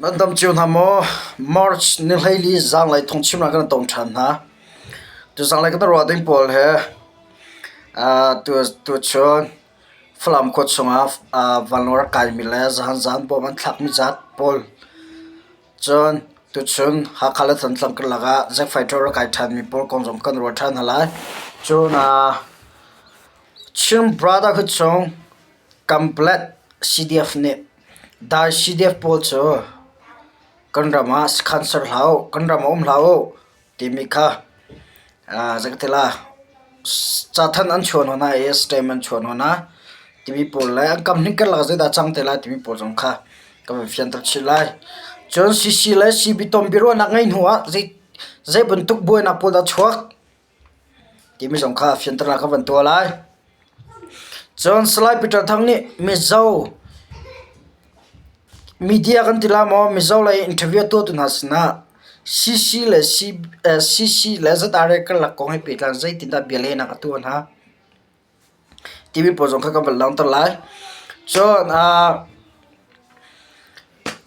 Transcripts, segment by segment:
Nan dam cio hna maw? March ni 14 zaanglei phungchimnak kan tong ṭhan hna. Tu zaanglei kan ruah ding pawl he tuchun Falam khua chungah vanlawng rak kaimi le zahan zaan bawm an thlakmi zat pawl cun tuchun Hakha le Thantlang karlak ah jet fighter rak kai ṭhanmi pawl kong zong kan ruah ṭhan hna lai. Cun Chin Brotherhood chung Kanpetlet CDF nih Dai CDF pawl cu kan ram ah sakhan ser hlah u, kan ram ah um hlah u timi kha cathanh an chuah hna i stamp an chuah hna timi pawl le an kam hnik karlak ah zeidah a cang te lai timi pawl zong kha ka van fianter chih lai. Cun CC le CB ton biaruahnak ngeih hnu ah zei bantuk buainak pawl dah a chuak timi zong kha fianternak ka van tuah lai. Cun Salai Peter Thang nih Mizo media kan ti la maw Mizo lei interview a tuahtu hna sinah CC le CC le ZRA karlak kong he pehtlai in zeitindah bialehnak a tuah hna timi pawl zong kha kan van langhter lai. Cun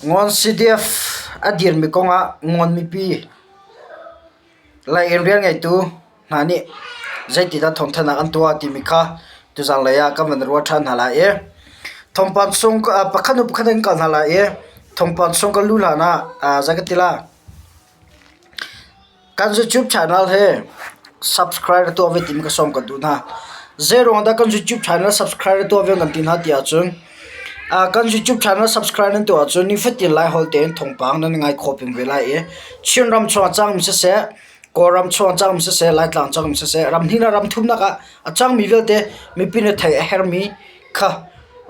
Ngawn CDF a dirmi kongah Ngawn mipi lei in rian ngeitu hna nih zeitindah thawngthanhnak an tuah timi kha tuzaan lei ah kan van ruah ṭhan hna lai i thawngpang chung pakhat hnu pakhat in kal hna lai i thawngpang chung kan luh hlan ah zei ka ti lai. Kan YouTube channel hi subscribe tuah ve timi ka sawm kan duh hna. Zeiruang dah kan YouTube channel subscribe tuah ve kan ti hna ti ahcun kan YouTube channel subscribe nan tuah ahcun nifatin Laiholh tein thawngpang nan ngai khawh peng ve lai i Chinram chung a cangmi siseh, Kawlram chung a cangmi siseh, Laitlang cangmi siseh, ram hnih le ram thumnak ah a cangmi vialte mipi nih theih a herhmi kha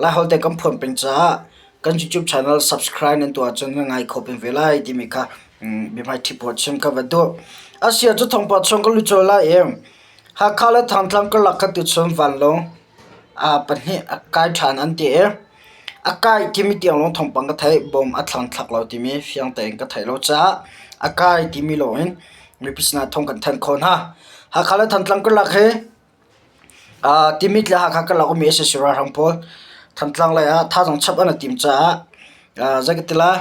Laiholh tein kan phuan peng caah kan YouTube channel subscribe nan tuah ahcun nan ngai khawh peng ve lai timi kha biahmaiṭhi pawl chim ka va duh. Asia cu thawngpang chung ka lut colh lai i Hakha le Thantlang karlak kha tuchun vanlawng pahnih a kai ṭhan an ti i a kai timi tiang lawng thawngpang ka theih. Bom a thlang thlak lo timi fiang tein ka theih lo caah a kai timi lawngin mipi sinah thawng kan thanh khawh hna. Hakha le Thantlang karlak hi Timit le Hakha karlak ummi sac ralhrang pawl Thantlang lei ah thazaang chap an i tim caah zei ka ti lai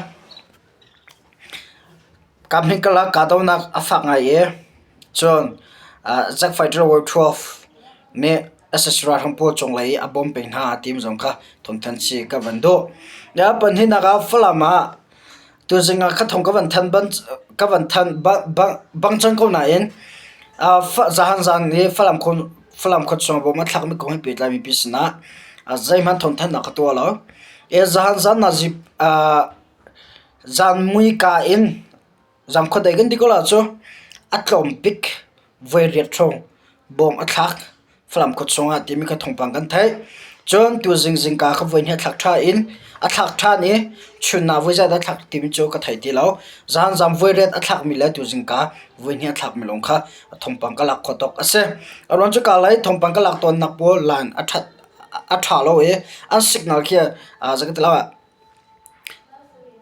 Kaphnih karlak kahdohnak a fak ngai i cun Zack Fighter War 12 nih sac ralhrang pawl cunglei i a bawm peng hna timi zong kha thawngthanh si ka van duh. Pahnihnak ah Falam ah tuzing ah ka thawng ka van thanh ka van thanh bang cang ko nain zahan zan i Falam Falam khuachung bawm a thlakmi kong he pehtlai mipi sinah zeihmanh thawngthanhnak ka tuah lo. Zahan zan nazi Zan muika in zan khuadei kan ti ko la cu a tlawm bik voi riat hrawng bawm a thlak Falam khua chungah timi kha thawngpang kan theih. Cun tuzing zingka kha voi hnih a thlak ṭha in a thlak ṭhan i chun ah voi zeizat a thlak timi cu ka thei ti lo. Zan zan voi riat a thlakmi le tuzingka voi hnih a thlakmi lawng kha thawngpang ka lak khawh tawk a si. A ruang cu ka lei thawngpang ka lak tawnnak pawl line a ṭhat a ṭha lo i an signal khi zei ka ti lai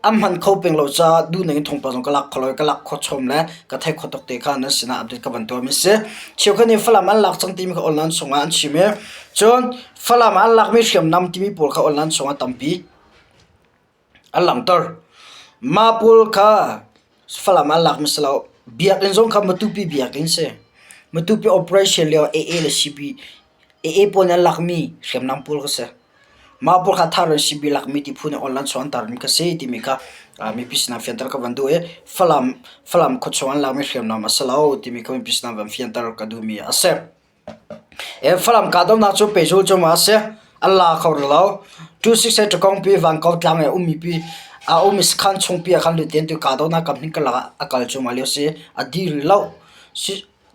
An hman kho peng lo caah duhning in thawngpang zong ka lak kho lo i ka lak khawh chom le ka theih khawh tuk te kha nan sinah update ka van tuahmi a si. Cheukhat nih Falam an lak cang timi kha online chungah an chim i cun Falam ah an lakmi hriamnam timi pawl kha online chungah tampi an langhter. Mah pawl kha Falam ah an lakmi si lo. Biakinn zong kha Matupi biakinn si. Matupi operation lio AA le CB AA pawl nih an lakmi hriamnam pawl kha si. Mah pawl kha thar in CB lakmi ti phu nih online chung an tarmi kha si timi kha mipi sinah fianter ka van duh i Falam Falam khuachung an lakmi hriamnam a si lo timi kha mipi sinah van fianter ka duhmi a si. Falam kahdohnak cu pehzul cu ma a si an la kho rih lo. 268 Ṭakawngpi Vankau tlang i a ummi pi a ummi sakhan chungpi ah khan lut in tu kahdohnak kam hnik karlak ah a kal cu ma lio si a dih rih lo.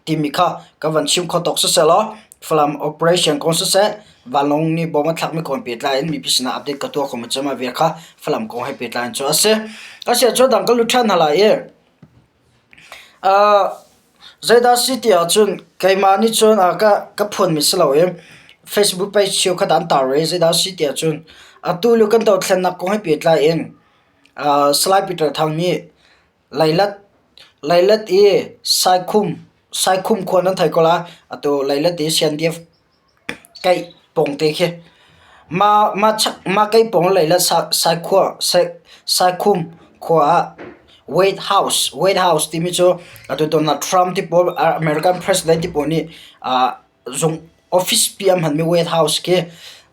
Timi kha ka van chim kho tawk siseh law Falam operation kong siseh vanlawng nih bom a thlakmi kong pehtlai in mipi sinah update ka tuah kho ma cu ve kha Falam kong he pehtlai in cu a si. A si ahcun dang ka lut ṭhan hna lai i zeidah si ti ahcun keimah nih cun ka ka phuanmi si lo i Facebook page cheukhat ah an tar i zeidah si ti ahcun atu lio kan dothlennak kong he pehtlai in Salai Peter Thang nih Leilet Leilet i Saikhum Saikhum khua nan thei ko lai. Atu Leilet i CNDF keih pawng te khi. Mah mah chak mah keih pawng Leilet Saikhua Saikhum khua ah White House White House timi cu atu Donald Trump ti pawl American President ti pawl nih zung office pi an hmanmi White House khi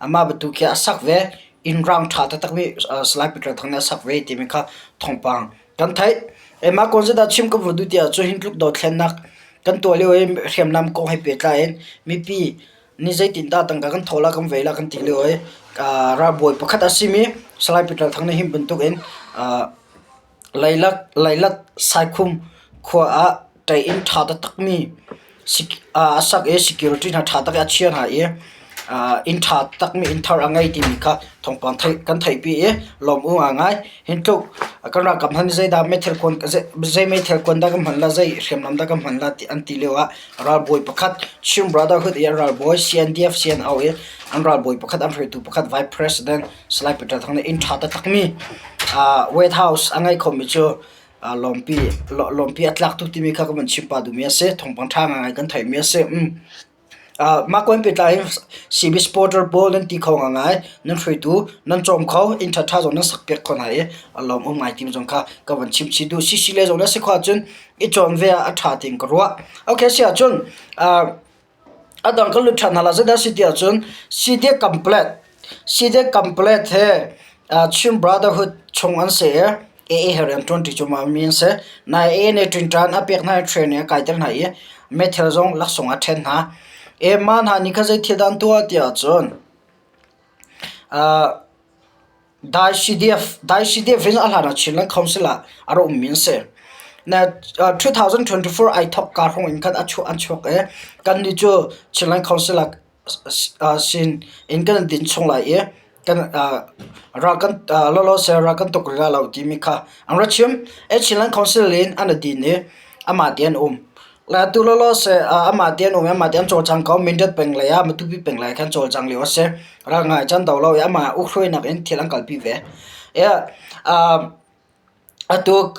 amah bantuk khi a sak ve. Inn raang ṭha taktakmi Salai Peter Thang nih a sak ve timi kha thawngpang kan theih. Mah kong zeidah chim ka vun duh ti ahcun hi tluk dothlennak kan tuah lio i hriamnam kong he pehtlai in mipi nih zeitindah tangka kan thawh la kan vei la kan ti lio i ralbawi pakhat a simi Salai Peter Thang nih hi bantuk in Leilat Saikhum khua ah ṭei-inn ṭha taktakmi a sak i security hna ṭha tak in a chiah hna i inn ṭha takmi inn thar a ngei timi kha thawngpang kan theihpi i lawm u ngaingai. Hi tluk kan ralkap hna nih zeidah meithal kuan zei meithal kuan dah kan hman la, zei hriamnam dah kan hman la ti an ti lio ah ralbawi pakhat Chin Brotherhood i an ralbawi CNDF CNO i an ralbawi pakhat an hruaitu pakhat Vice President Salai Peter Thang nih inn ṭha taktakmi White House a ngei khomi cu lawmpi lawmpi a tlak tuk timi kha ka van chim pah duhmi a si. Thawngpang ṭha ngaingai kan theihmi a si. Mah kong pehtlai in CB supporter pawl nan ti kho ngaingai. Nan hruaitu nan cawm kho, inn ṭhaṭha zong nan sakpiak kho hna i a lawmawm ngai timi zong kha ka van chim chih duh. CC le zong na si khawh ahcun i cawn ve ah a ṭha tiin ka ruah. Okay, si ahcun A dang kan lut ṭhan hna lai. Zeidah a si ti ahcun CDF Complet CDF Complet he Chin Brotherhood chung an si i AA he rian ṭuanṭi cuahmah mi an si. Nai AA nih ṭinṭan a pek hna i training a kaiter hna i meithal zong laksawng a ṭhen hna. E mah hna nih khan zei thil dah an tuah ti ahcun Dai CDF Dai CDF in a hlan ah Chinland Council ah a rak ummi an si. Na 2024 ai thawk ka hrawng in khan a chuah an chuak i kannih cu Chinland Council ah sin in kan din chung lai i kan ral kan lawlaw ral kan tuk rih lo timi kha an ra chim. Chinland Council in an din i amah te an um. Le atu lawlaw seh amah te an um i amah te an cawlcang ko. Mindat peng lei ah Matupi peng lei ah khan cawlcang lio a si. Ral ngai can do lo i amah ukhruainak in thil an kalpi ve. Atu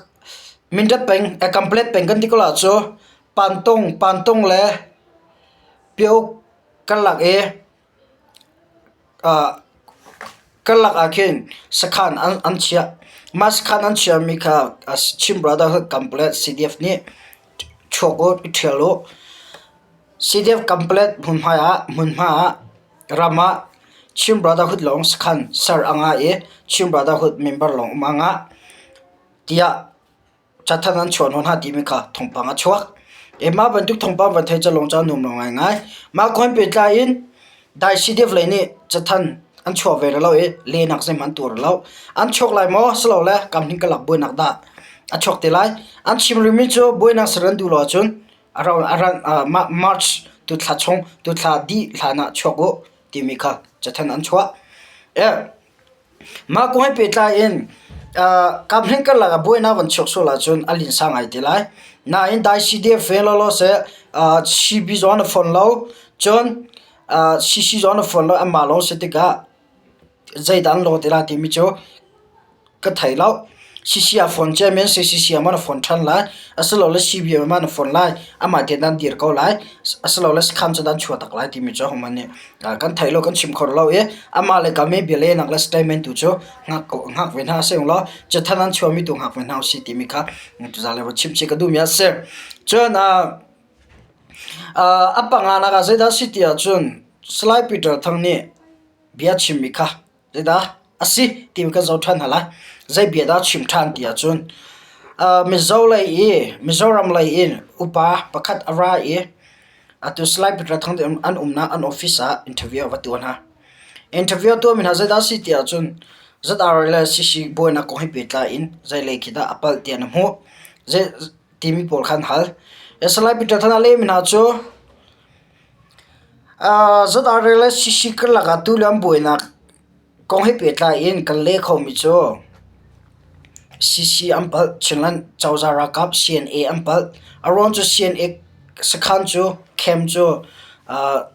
Mindat peng, Kanpalet peng kan ti ko la cu Pantung, Pantung le Pio karlak i Karlak ah khin sakhan an chiah. Mah sakhan an chiahmi kha Chin Brotherhood Kanpalet CDF nih chuak u, i ṭhial u. CDF Kanpalet hmunhma ah hmunhma ah ram ah Chin Brotherhood lawng sakhan ser a ngah i Chin Brotherhood member lawng um a ngah tiah Cathanh an chuah hna timi kha thawngpang a chuak. Mah bantuk thawngpang van theih cu lawng cu a nuam lo ngaingai. Mah kong pehtlai in Dai CDF lei nih cathanh an chuah ve lo i lehnak zeihmanh an tuar lo. An chuak lai maw silole kam hnih kalak buainak dah a chuak te lai. An chim rihmi cu buainak ser an duh lo ahcun March tuthla chung tuthla dih hlan ah chuak u timi kha cathanh an chuah. Mah kong he pehtlai in kaphnih karlak ah buainak van chuak sual ahcun a linsa ngai te lai. Nain dai CDF ve lawlaw seh CB zong an i fon lo, cun CC zong an i fon lo, anmah lawng si tikah zeidah an lawh te lai timi cu ka thei lo. CC ah phone ciami an si, CC ah maw na phone ṭhan lai, asilole CB ah maw na phone lai, amah tein an dir ko lai, asilole sakhan cu an chuah tak lai timi cu ahohmanh nih kan thei lo, kan chim kho lo i amah le kam i bialehnak le statement tu cu hngak ko, hngak ve hna seh law cathanh an chuahmi tu hngak ve hna usih timi kha tuzaan le chim chih ka duhmi a si. Cun a panganak ah zeidah a si ti ahcun Salai Peter Thang nih bia chimmi kha Zeidah a si timi kan zoh ṭhan hna lai. Zei bia dah a chim ṭhan ti ahcun Mizo lei i Mizoram lei in upa pakhat a ra i atu Salai Peter Thang te an umnak an office ah interview a va tuah hna. Interview a tuahmi hna zeidah a si ti ahcun ZRA le CC buainak kong he pehtlai in zeilei khi dah a palh tiah na hmuh? Zei timi pawl kha an hal. Salai Peter Thang a lehmi hna cu ZRA le CC karlak ah tulio an buainak kong he pehtlai in kan leh khomi cu CC an palh, Chinland cozah ralkap CNA an palh. A ruang cu CNA sakhan cu camp cu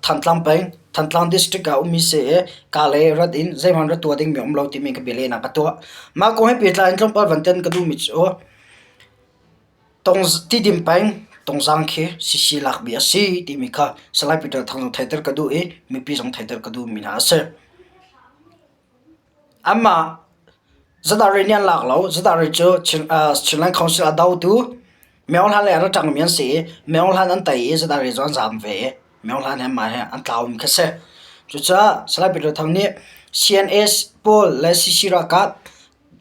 Thantlang peng, Thantlang district ah ummi si i Kalay rat in zeihmanh rat tuah dingmi a um lo timi ka bialehnak ka tuah. Mah kong he pehtlai in tlawmpal van ten ka duhmi cu Tidim peng Tungzang khi CC lakmi a si timi kha Salai Peter Thang zong theihter ka duh i mipi zong theihter ka duhmi hna a si. Amah. Zadari nih an lak lo. Zadari cu Chinland Council a dotu Myo Hlan lei a ra ṭangmi an si i Myo Hlan an tei i Zadari cu an zaam ve i Myo Hlan he mah he an tlaumi kha si. Cucaah Salai Peter Thang nih CNA pawl le CC ralkap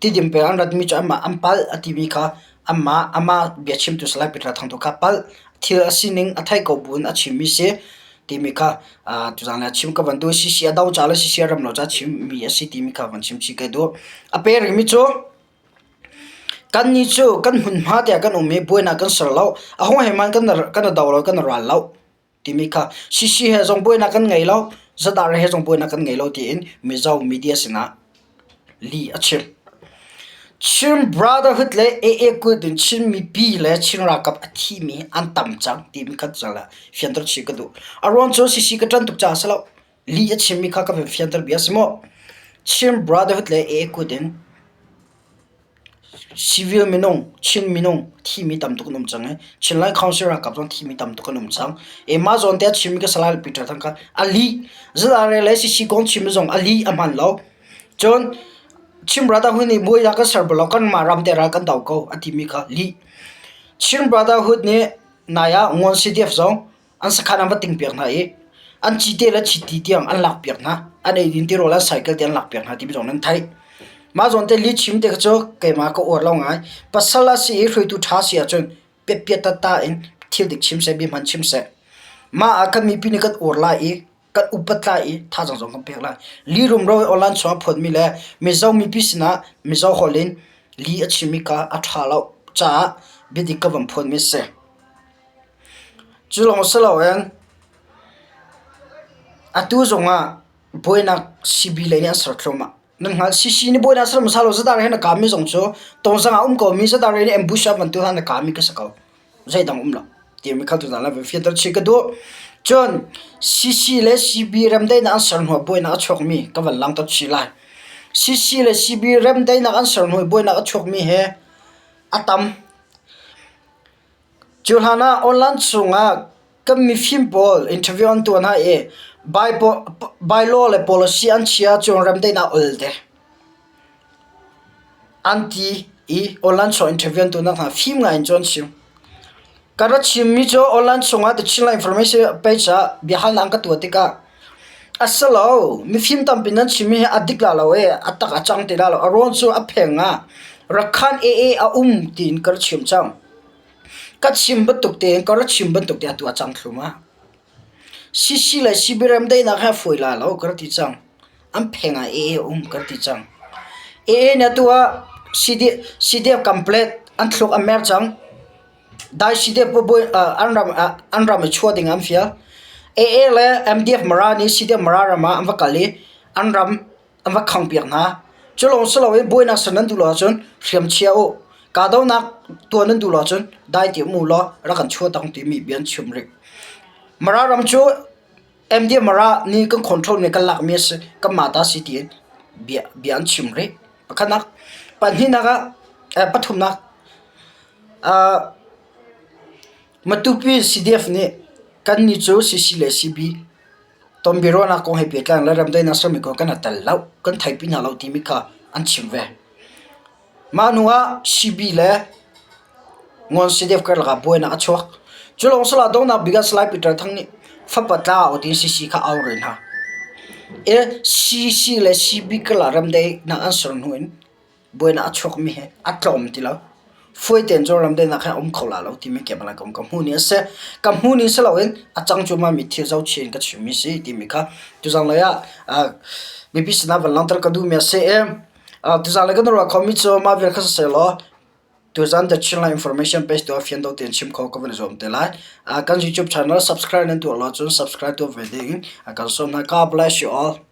Tidim peng an ratmi cu anmah an palh a timi kha anmah amah biachimtu Salai Peter Thang tu kha palh thil a sining a theih ko buin a chimmi si timi kha tuzaan le chim ka van duh. CC a do ca le CC a rem lo ca chimmi a si timi kha van chim chih ka duh. A pe rihmi cu kannih cu kan hmunhma te ah kan um i buainak kan ser lo. A hung he hmanh kan kan i do lo kan i ral lo. timi kha CC he zong buainak kan ngei lo, zadar he zong buainak kan ngei lo tiin Mizo media sinah lih a chim. Chin Brotherhood le AA kut in Chin mipi le Chin ralkap a thimi an tam cang timi kha tuzaan ah fianter chih ka duh. A ruang cu CC ka ṭan tuk caah a si lo. Lih a chimmi kha ka van fianter bia a si maw? Chin Brotherhood le AA kut in Civil minung, Chin minung thimi tam tuk an um cang i Chinland Council ralkap zong thimi tam tuk an um cang. I mah zawn te a chimmi ka Salai Peter Thang kha a lih. ZRA le CC kong chimmi zong a lih a hman lo. Cun Chin Brotherhood nih buainak kan ser bal lo, kanmah ram te ral kan do ko a timi kha lih. Chin Brotherhood nih nai ah Ngawn CDF zong an sakhan an va tingpiak hna i an cite le chiti tiang an lakpiak hna. An eidin tirawl an cycle te an lakpiak hna timi zong nan theih. Mah zawn te lihchim te kha cu keimah ka uar lo ngai. Pasal a si i hruaitu ṭha si ahcun piatpiat tata in thil dik chim seh, bia hman chim seh. Mah ah kan mipi nih kan uar lai i kan upat lai i thazaang zong kan pek lai. Li rumro i online chung a phuanmi le Mizo mipi sinah Mizo holh in li a chimmi kha a ṭha lo caah biadik ka van phuanmi a si. Cu lawng si loin atu zongah buainak CB lei nih an ser thluahmah. Nan hngalh CC nih buainak ser hmasa lo zadar he na kaami zong cu tawngzang ah um komi zadar nih ambush ah bantu hna na kaami ka si ko. Zeidang um lo. Timi kha tuzaan ah fianter chih ka duh. Cun CC le CB remdaihnak an ser hnu ah buainak a chuakmi ka van langhter chih lai. CC le CB remdaihnak an ser hnu i buainak a chuakmi he a tam. Cu hlan ah online chungah kan mifim pawl interview an tuah hna i bylaw le policy an chia ahcun remdaihnak ol te an ti i online chung interview an tuahnak hna fim ngai in cu an chim. Ka ra chimmi cu online chungah The Chinland Information page ah biahalnak an ka tuah tikah a si lo mifim tampi nan chimmi hi a dik la lo i a tak a cang ti la lo. A ruang cu a pheng ah Rakhan AA a um tiin ka ra chim cang. Ka chim bantuk tein ka ra chim bantuk te atu a cang thlum ah. CC le CBRM daihnak he a fawi la lo ka ra ti cang. An pheng ah AA um ka ra ti cang. AA nih atu ah CD, CDF complete an thluk an mer cang. Dai CDF an ram an ram i chuah ding an fial. AA le MDF Mara nih CDF Mara ram ah an va kal i an ram an va khangpiak hna. Cu lawng si loin buainak ser nan duh lo ahcun hriam chia u. Kahdohnak tuah nan duh lo ahcun dai ti um u law rak kan chuah tak timi bia an chim rih. Mara ram cu MD Mara nih kan control mi kan lakmi a si, kanmah ta si tiin bia, bia an chim rih. Pakhatnak, pahnihnak ah, eh, pathumnak, uh, Matupi CDF nih kannih cu CC le CB Tonbiaruahnak kong he pehtlai le remdaihnak sermi kong kan i tel lo, kan theihpi hna lo timi kha an chim ve. Mah hnu ah CB le Ngawn CDF karlak ah buainak a chuak. Cu lawng si lo donghnak bik ah Salai Peter Thang nih fapa tla u tiin CC kha a auh rih hna. I CC le CB karlak remdaihnak an ser hnu in buainak a chuakmi hi a tlawm ti lo. Fawi tein cun ramdaihnak hi a um kho la lo timi keimah ka ka hmuh ni a si. Ka hmuh ni si loin a cang cuahmah mi thil zohchih in ka chimmi si timi kha tuzang lei ah mipi sinah van langhter ka duhmi a si i tuzang lei kan ruah khomi cu mah vial kha siseh law tuzan The Chinland Information page tu ah fian deuh tein chim kho ka van i zuam te lai. Kan YouTube channel subscribe nan tuah lo cun subscribe tuah ve ding in kan sawm hna. God bless you all.